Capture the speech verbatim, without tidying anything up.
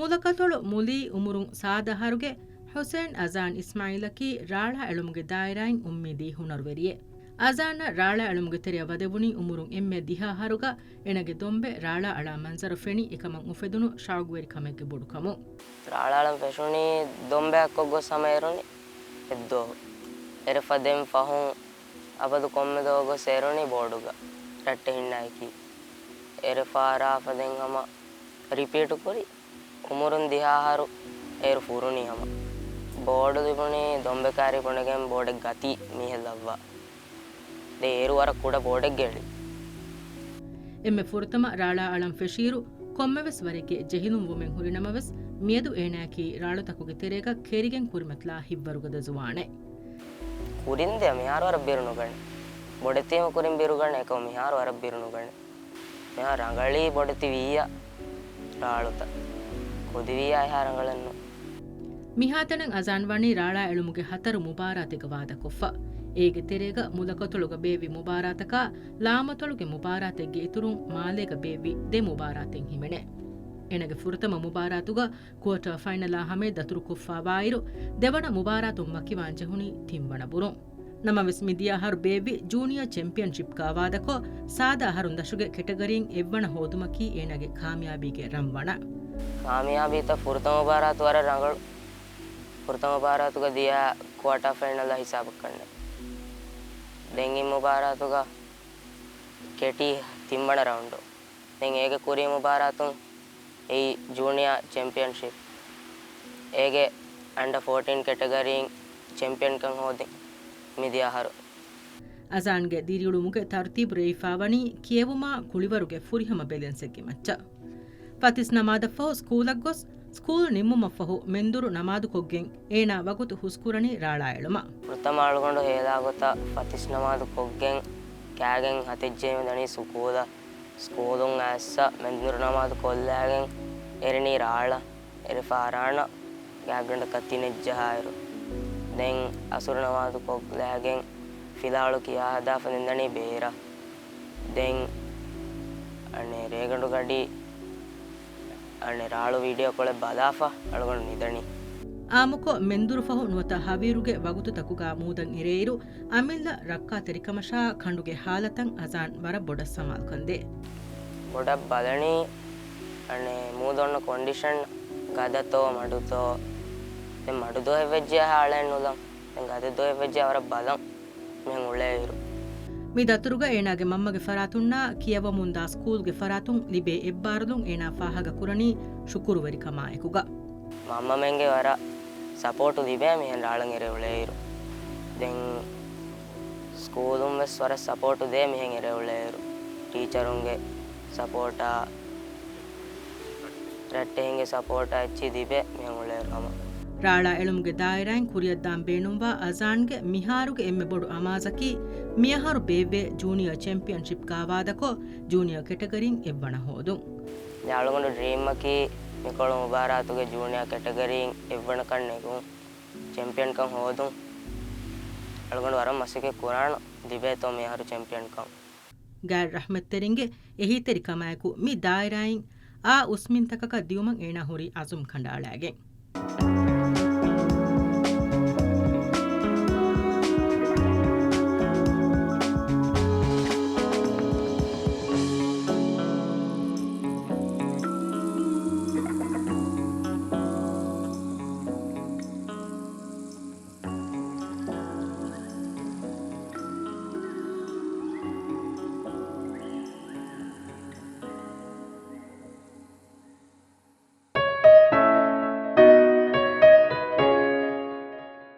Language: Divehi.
މުލަކަތޮޅު މުލީ އުމުރުން ސާދަ އަހަރުގެ ޙުސެން އަޒާން އިސްމާއީލަކީ ރާޅާ އެޅުމުގެ ދާއިރާއިން އުއްމީދީ ހުނަރުވެރިއެއް. އަޒާންއަށް ރާޅާ އެޅުމުގެ ތެރެއަށް ވަދެވުނީ އުމުރުން އެންމެ ދިހަ އަހަރުގަ. އޭނަގެ ދޮންބެ ރާޅާ އަޅާ މަންޒަރު ފެނި އެކަމަށް އުފެދުނު ޝައުގުވެރިކަމެއްގެ ބޮޑުކަމުން. ރާޅާ އަޅަން ފެށުނީ ދޮންބެއަށްކޮށް ގޮސް ހަމަ އެރުނީ އެއްދުވަހު. އެރެފަ ދެން ފަހުން އަބަދު ކޮންމެ ދުވަހު ގޮސް އެރުނީ ބޯޑުގަ ރައްޓެހިންނާއެކީ. އެރެފާރާފަ ދެން ހަމަ ރިޕީޓު ކުރި. އުމުރުން ދިހަ އަހަރު އޭރު ފުރުނީ ހަމަ. ބޯޑު ލިބުނީ ދޮންބެ ކާރި ބުނެގެން ބޯޑެއް ގަތީ މީހެއް ލައްވާ. ދެން އޭރު ވަރަށް ކުޑަ ބޯޑެއްގަ އެޅި. އެންމެ ފުރަތަމަ ރާޅާ އަޅަން ފެށިއިރު ކޮންމެވެސް ވަރެއްގެ ޖެހިލުން ވުމެއް ހުރި ނަމަވެސް، މިއަދު އޭނާއަކީ ރާޅުތަކުގެ ތެރޭގަ ކެރިގެން ކުރިމަތިލާ ހިތްވަރުގަދަ ޒުވާނެއް. ކުރިން ދިޔަ މިހާރު ވަރަށް ބިރު ނުގަނެ. ބޮޑެތީމަ ކުރިން ބިރުގަނެ އެކަމު މިހާރު ވަރަށް ބިރު ނުގަނެ. މިހާރު ރަނގަޅީ ބޮޑެތި ވިއްޔަ ރާޅުތައް. ކުދި ވިއްޔާ އެހާ ރަނގަޅެއް ނޫން. މިހާތަނަށް އަޒާން ވަނީ ރާޅާ އެޅުމުގެ ހަތަރު މުބާރާތެއްގަ ވާދަކޮށްފަ. އޭގެ ތެރޭގަ މުލަކޮތޮޅުގަ ބޭއްވި މުބާރާތަކާ، ލާމަތޮޅުގެ މުބާރާތެއްގެ އިތުރުން މާލޭގަ ބޭއްވި ދެ މުބާރާތެއް ހިމެނޭ. އޭނަގެ ފުރަތަމަ މުބާރާތުގަ ކުއާޓާ ފައިނަލާ ހަމަޔަށް ދަތުރުކޮށްފަ ވާއިރު، ދެވަނަ މުބާރާތުން ވަކިވާން ޖެހުނީ ތިންވަނަ ބުރުން. ނަމަވެސް، މިދިޔަ އަހަރު ބޭއްވި ޖޫނިއާ ޗެމްޕިއަންޝިޕްގަ ވާދަކޮށް، ސާދަ އަހަރުން ދަށުގެ ކެޓަގަރީން އެއްވަނަ ހޯދުމަކީ އޭނާގެ ކާމިޔާބީގެ ރަންވަނަ. ކާމިޔާބީތައް ފުރަތަމަ މުބާރާތު ވަރަށް ރަނގަޅު. ފުރަތަމަ މުބާރާތުގަ ދިޔަ ކުއާޓާ ފައިނަލް ހިސާބަށް ކަންނޭ. ދެން އިން މުބާރާތުގަ ކެޓީ ތިންވަނަ ރައުންޑު. ދެން އޭގެ ކުރީ މުބާރާތުން އެއީ ޖޫނިއާ ޗެމްޕިއަންޝިޕް. އޭގެ އަންޑަ ފޯޓީން ކެޓަގަރީން ޗެމްޕިއަންކަން ހޯދިން މިދިޔަ އަހަރު. އަޒާންގެ ދިރިއުޅުމުގެ ތަރުތީބު ރޭވިފާވަނީ ކިޔެވުމާ ކުޅިވަރުގެ ފުރިހަމަ ބެލެންސެއްގެ މައްޗަށް. ފަތިސް ނަމާދަށްފަހު ސްކޫލަށްގޮސް، ސްކޫލް ނިންމުމަށްފަހު މެންދުރު ނަމާދުކޮށްގެން އޭނާ ވަގުތު ހުސްކުރަނީ ރާޅާ އެޅުމަށް. ފުރަތަމަ އަޅުގަނޑު ހޭލާގޮތަށް ފަތިސް ނަމާދު ކޮށްގެން ކާގެން ހަތެއްޖެހިމެ ދަނީ ސުކޫލަށް. ސްކޫލުން އައިއްސަ މެންދުރު ނަމާދު ކޮށްލާގެން އެރެނީ ރާޅަށް. އެރެފާރާނަ ގާގަނޑަކަށް ތިނެއްޖަހާއިރު، ދެން އަސުރު ނަމާދު ކޮށްލާގެން ފިލާވަޅު ކިޔާ ހަދާފަ ނިންދަނީ ބޭރަށް. ދެން އަނެއް ރޭގަނޑު ގަޑި އަނެއް ރާޅު ވީޑިއޯ ކޮޅެއް ބަލާފަ އަޅުގަނޑު ނިދަނީ. އާއްމުކޮށް، މެންދުރު ފަހު ނުވަތަ ހަވީރުގެ ވަގުތުތަކުގަ މޫދަށް އެރޭއިރު، އަމިއްލަ ރައްކާތެރިކަމަށާ ކަނޑުގެ ހާލަތަށް އަޒާން ވަރަށް ބޮޑަށް ސަމާލުކަން ދޭ. ބޮޑަށް ބަލަނީ، އަނެއް މޫދު އޮންނަ ކޮންޑިޝަން، ގަދަތޯ މަޑުތޯ. ދެން މަޑު ދުވަހެއް ވެއްޖެޔާ ހާޅެއް ނުލަން. ދެން ގަދަ ދުވަހެއް ވެއްޖެޔާ ވަރަށް ބަލަން މިހެން އުޅޭއިރު. މި ދަތުރުގަ އޭނާގެ މަންމަގެ ފަރާތުންނާ ކިޔަވަމުންދާ ސްކޫލްގެ ފަރާތުން ލިބޭ އެއްބާރުލުން އޭނާ ފާހަގަކުރަނީ ޝުކުރުވެރިކަމާއެކުގަ. މަންމަމެންގެ ވަރަށް ސަޕޯޓު ލިބޭ މިހެން ރާޅަން އެރެ އުޅޭއިރު. ދެން ސްކޫލުން ވެސް ވަރަށް ސަޕޯޓު ދޭ މިހެން އެރެ އުޅޭއިރު. ޓީޗަރުންގެ ސަޕޯޓާ، ރައްޓެހިންގެ ސަޕޯޓާ އެއްޗިހި ލިބޭ މިހެން އުޅޭއިރު ހަމަ. ރާޅާ އެޅުމުގެ ދާއިރާއިން ކުރިއަށްދާން ބޭނުންވާ އަޒާންގެ މިހާރުގެ އެންމެ ބޮޑު އަމާޒަކީ މިއަހަރު ބޭއްވޭ ޖޫނިއާ ޗެމްޕިއަންޝިޕްގަ ވާދަކޮށް ޖޫނިއާ ކެޓަގަރީން އެއްވަނަ ހޯދުން. އަޅުގަނޑު ޑްރީމަކީ މިކޮޅު މުބާރާތުގެ ޖޫނިއާ ކެޓަގަރީން އެއްވަނަކަން ނެގުން، ޗެމްޕިއަންކަން ހޯދުން. އަޅުގަނޑު ވަރަށް މަސައްކަތް ކުރާނަ ލިބޭތޯ މިއަހަރު ޗެމްޕިއަންކަން. ގާތް ރަޙްމަތްތެރިންގެ އެހީތެރިކަމާއެކު މި ދާއިރާއިން އާ އުސްމިންތަކަކަށް ދިއުމަށް އޭނާ ހުރީ އަޒުމް ކަނޑައަޅާގެން.